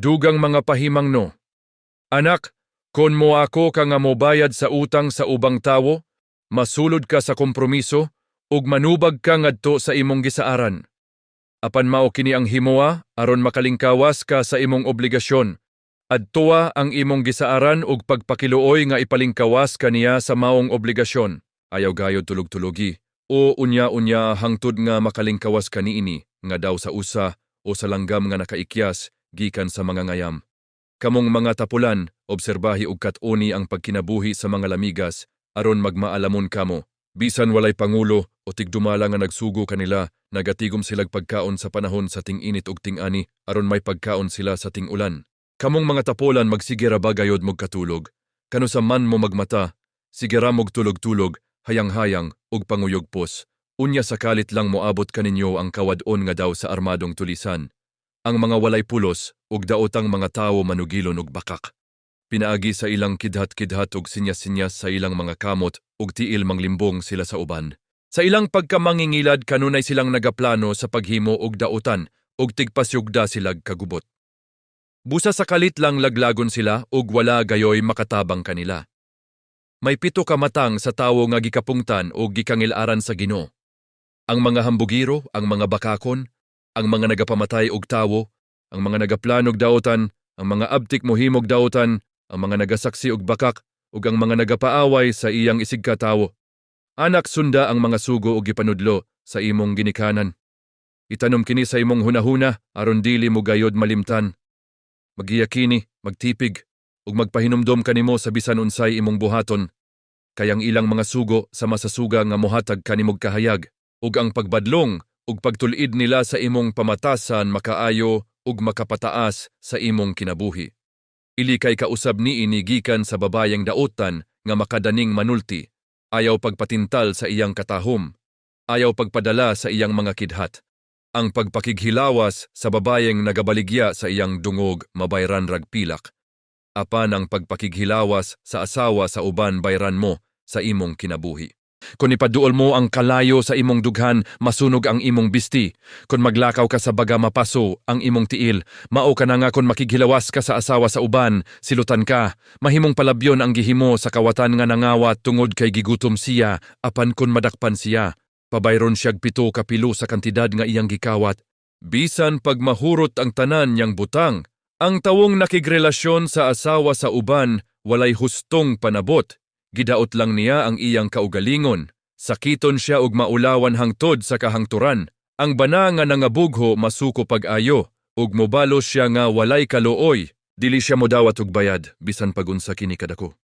Dugang mga pahimangno. Anak, kon moako ka nga mobayad sa utang sa ubang tawo, masulod ka sa kompromiso, ug manubag ka ngadto sa imong gisaaran. Apan mao kini ang himoa aron makalingkawas ka sa imong obligasyon. Adtoa ang imong gisaaran ug pagpakiluoy nga ipalingkawas ka niya sa maong obligasyon. Ayaw gayod tulog-tulogi o unya-unya hangtod nga makalingkawas ka niini nga daw sa usa o sa langgam nga nakaikyas gikan sa mga ngayam. Kamong mga tapulan, obserbahi ug kat-oni ang pagkinabuhi sa mga lamigas aron magmaalamon kamo. Bisan walay pangulo o tigdumala nga nagsugo kanila, nagatigom silag pagkaon sa panahon sa ting-init ug ting-ani aron may pagkaon sila sa ting-ulan. Kamong mga tapolan, magsige ra ba gayod mog katulog? Kanusa man mo magmata, sige ra mog tulog-tulog, hayang-hayang ug panguyugpos. Unya sa kalit lang moabot kaninyo ang kawad-on nga daw sa armadong tulisan. Ang mga walay pulos ug daotang mga tawo manugilon og bakak. Pinaagi sa ilang kidhat-kidhat ug sinyas-sinyas sa ilang mga kamot ug tiil manglimbong sila sa uban. Sa ilang pagkamangingilad, kanunay silang nagaplano sa paghimo og daotan ug tigpasyugda silag kagubot. Busa sa kalit lang laglagon sila ug wala gayoy makatabang kanila. May 7 ka matang sa tawo nga gikapungtan o gikangil-aran sa Ginoo: ang mga hambugiro, ang mga bakakon, ang mga nagapamatay og tawo, ang mga nagaplanog daotan, ang mga abtik mohimog daotan, ang mga nagasaksi og bakak, ug ang mga nagapaaway sa iyang isigkatawo. Anak, sunda ang mga sugo ug gipanudlo sa imong ginikanan. Itanom kini sa imong hunahuna aron dili mo gayod malimtan. Magiya kini, magtipig, ug magpahinumdom kanimo sa bisan unsay imong buhaton. Kay ang ilang mga sugo sama sa suga nga mohatag kanimog kahayag, ug ang pagbadlong ug pagtul-id nila sa imong pamatasan makaayo ug makapataas sa imong kinabuhi. Ilikay ka usab niini gikan sa babayeng daotan nga makadaning manulti. Ayaw pagpatintal sa iyang katahom. Ayaw pagpadala sa iyang mga kidhat. Ang pagpakighilawas sa babayeng nagabaligya sa iyang dungog mabayran rag pilak. Apan ang pagpakighilawas sa asawa sa uban bayran mo sa imong kinabuhi. Kung ipaduol mo ang kalayo sa imong dughan, masunog ang imong bisti. Kung maglakaw ka sa baga, mapaso ang imong tiil. Mao kana nga kung makighilawas ka sa asawa sa uban, silutan ka. Mahimong palabyon ang gihimo sa kawatan nga nangawat tungod kay gigutom siya, apan kung madakpan siya, pabayron siyag 7 ka pilo sa kantidad nga iyang gikawat. Bisan pag mahurot ang tanan niyang butang, ang tawong nakigrelasyon sa asawa sa uban walay hustong panabot. Gidaot lang niya ang iyang kaugalingon. Sakiton siya og maulawan hangtod sa kahangturan. Ang bana nga nangabugho masuko pag-ayo, ug mobalo siya nga walay kaluoy. Dili siya modawat og bayad bisan pag unsa kini kadako.